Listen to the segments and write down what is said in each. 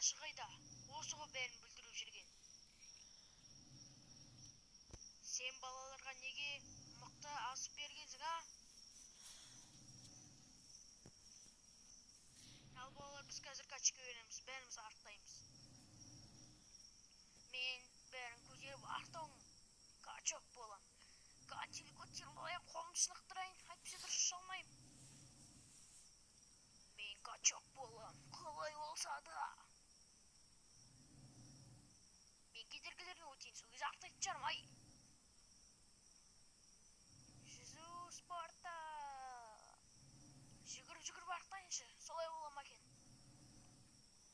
Балашы қайда? Осы ғой бәрін бүлдіріп жүрген. Сен балаларға неге мықты асып бергенсің, а? Ал балалар, біз қазір качка береміз, бәріміз арықтаймыз. Мен бәрін көтеріп арықтауым, качок болам. Гантель көтеріп алайын, қолымды шынықтырайын, әйтпесе дұрыс ұша алмаймын. Мен качок болам, қалай болса да. Мен кедергілерден өтейін, сол кезде арықтайтын шығармын, ай. Жүзу спорты. Жүгіріп-жүгіріп арықтайыншы, солай бола ма екен?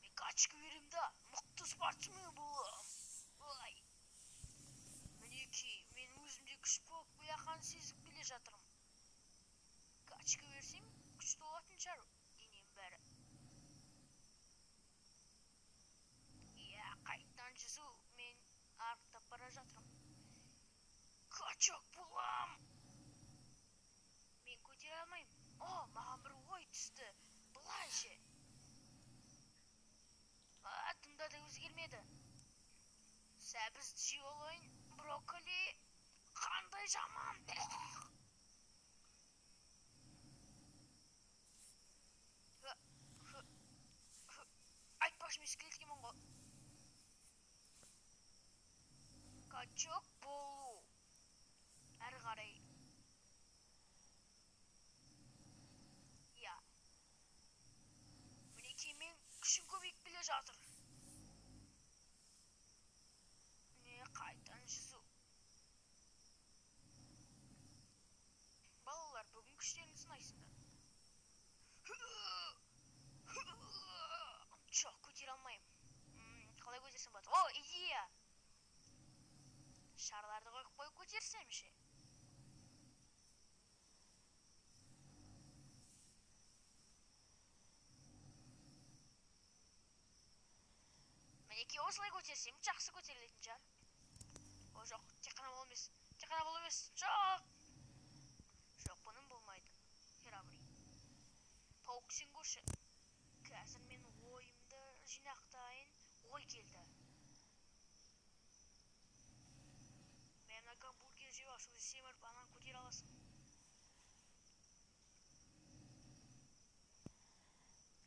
Мен качка беремін да, мықты спортсмен болам. Ай. Мінекей, мен өзімде күш болып келе сезіп келе жатырмын. Качка берсем, күшті болатын шығар денем бәрі. Иә, қайтадан жүзу, мен арықтап бара жатырмын. Качок болам. Мен көтере алмаймын. О, маған бір ой түсті. Былай ше. А, дымда да өзгермеді. Сәбіз жеп алайын, брокколи қандай жаман. Айтпақшы, мен скелет екенмін ғой. Качок болу. Әрі қарай. Иә. Мінекей, мен күшім көбейіп келе жатыр. Міне, қайтадан жүзу. Балалар, бүгін күштеріңді сынайсыңдар. Жоқ, көтере алмаймын. Қалай көтерсем болады? О, идея! Шарларды қойып қойып көтерсем ше. Мінекей, осылай көтерсем жақсы көтерілетін шығар. О, жоқ, тек қана бұл емес. Тек қана бұл емес. Жоқ. Жоқ, бұның болмайды. Херабри. Паук, сен көрші. Қазір мен ойымды жинақтайын. Ой келді. Мен мына гамбургер жеп алып, сол семіріп ананы көтере аласың.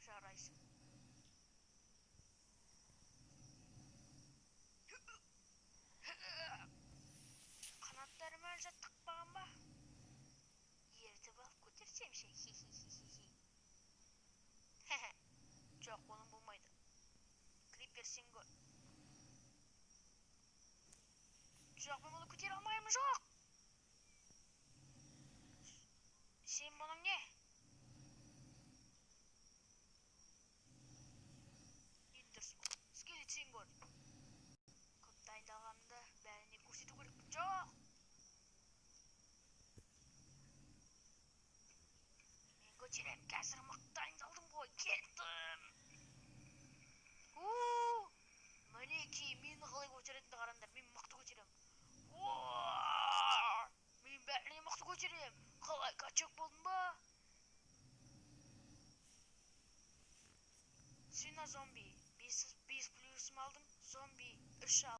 Жарайсың. Қанаттарым әлі жаттықпаған ба? Ертіп алып көтерсем ше? Хи-хи-хи-хи-хи. Жоқ, оның болмайды. Крипер, сен көр. Жоқ, мен бұны көтере алмаймын, жоқ. Сен бұның не? Енді дұрыс болды. Скелет, сен көр. Көп дайындалғанымды бәріне көрсету керекпін. Жоқ. Мен көтеремін, қазір мықты дайындалдым ғой, кеттім. У, мінекей, мені қалай көтеретінді қараңдар, мен мықты көтеремін. Уа! Мен бәрінен мықты көтеремін. Қалай, качок болдым ба? Свина зомби. 5 плюсым алдым, зомби 3 алдым.